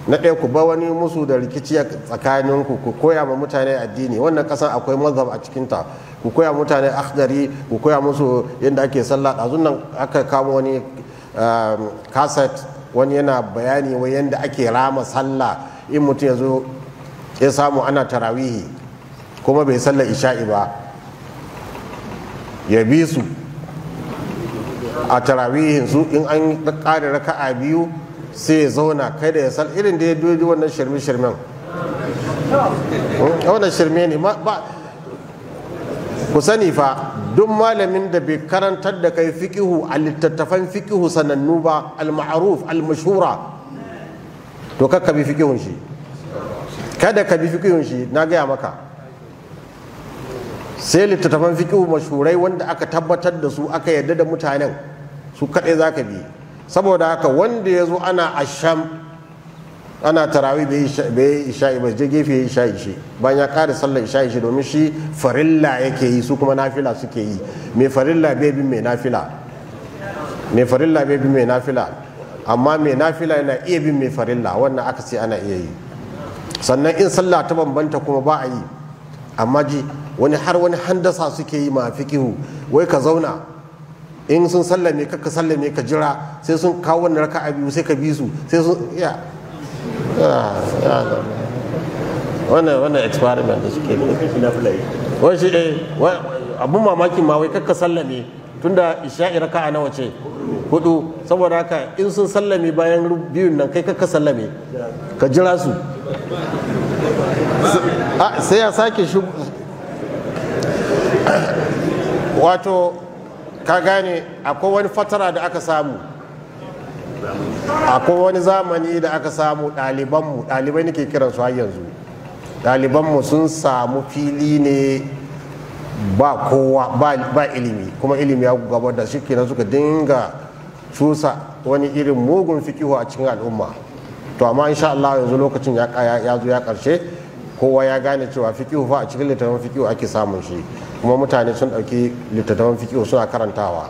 Na ɗaya, ku ba wani musu da rikici a tsakaninku, ku koya ma mutane addini. Wannan ƙasan akwai mazhab a cikinta. Ku koya mutane akhdari, ku koya musu yadda ake sallah. Ɗazun nan aka kamo wani kaset, wani yana bayani wai yadda ake rama sallah in mutum ya zo ya samu ana tarawihi kuma bai sallar isha'i ba, ya bi su a tarawihin su, in an ƙare raka'a biyu sai ya zauna kai da ya sal irin da ya doji wannan shirme shirmen. Wannan shirme ne. Ba ku sani fa, duk malamin da bai karantar da kai fiqihu a littattafan fiqihu sanannu ba, al-ma'ruf al-mashhura, to kakka bi fiqihun shi, kada ka bi fiqihun shi. Na gaya maka, sai littattafan fiqihu mashhurai wanda aka tabbatar da su, aka yarda da mutanen su, kaɗai za ka bi. Saboda haka wanda ya zo ana asham, ana tarawih, bai yi isha'i ba, je gefe ya yi isha'i shi bayan ya ƙara sallar isha'i shi, domin shi farilla yake yi, su kuma nafila suke yi. Mai farilla bai bin mai nafila, mai farilla bai bin mai nafila, amma mai nafila yana iya bin mai farilla. Wannan aka ce ana iya yi. Sannan in sallah ta bambanta kuma ba a yi. Amma ji wani har wani handasa suke yi ma fikihu, wai ka zauna in sun sallame ka, ka sallame, ka jira sai sun kawo wannan raka'a biyu sai ka bi su, sai sun ya wannan experiment da suke yi wai shi abun mamaki ma, wai kakka sallame, tunda isha'i raka'a nawa ce? Hudu. Saboda haka in sun sallame bayan biyun nan, kai kakka sallame, ka jira su sai ya sake shi. Wato ka gane, akwai wani fatara da aka samu, akwai wani zamani da aka samu ɗalibanmu, ɗalibai nake kiransu har yanzu, ɗalibanmu sun samu fili ne ba kowa, ba ilimi, kuma ilimi ya gaba da shi kenan, suka dinga cusa wani irin mugun fikihu a cikin al'umma. To amma insha Allah yanzu lokacin ya zo ya karshe, kowa ya gane cewa fikihu fa a cikin littattafan fikihu ake samun shi, kuma mutane sun ɗauki littattafan fikihu suna karantawa.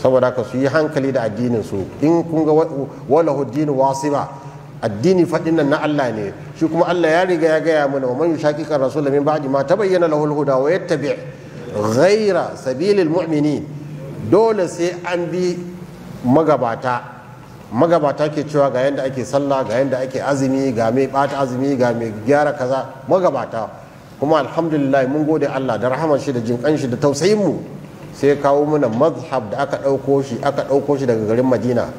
Saboda haka su yi hankali da addinin su. In kun ga walahu dinu wasiba, addini faɗin nan na Allah ne shi, kuma Allah ya riga ya gaya mana: wa man yushaqiqa rasul min ba'di ma tabayyana lahu al-huda wa yattabi' ghayra sabilil mu'minin. Dole sai an bi magabata. Magabata ke cewa ga yanda ake sallah, ga yanda ake azumi, ga mai bata azumi, ga mai gyara kaza, magabata. Kuma alhamdulillah, mun gode Allah da rahaman shi da jinkan shi da tausayin mu, sai kawo mana mazhab da aka ɗauko shi, aka ɗauko shi daga garin Madina,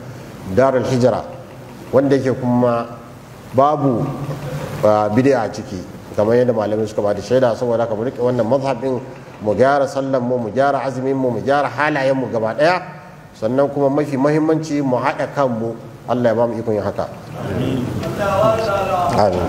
darul hijra, wanda yake kuma babu bid'a a ciki, kamar yadda malamai suka ba da shaida. Saboda haka mu rike wannan mazhabin, mu gyara sallan mu, mu gyara azumin mu, mu gyara halayen mu gaba daya. Sannan kuma mafi muhimmanci, mu haɗa kanmu. Allah ya ba mu ikon yin haka. Amin.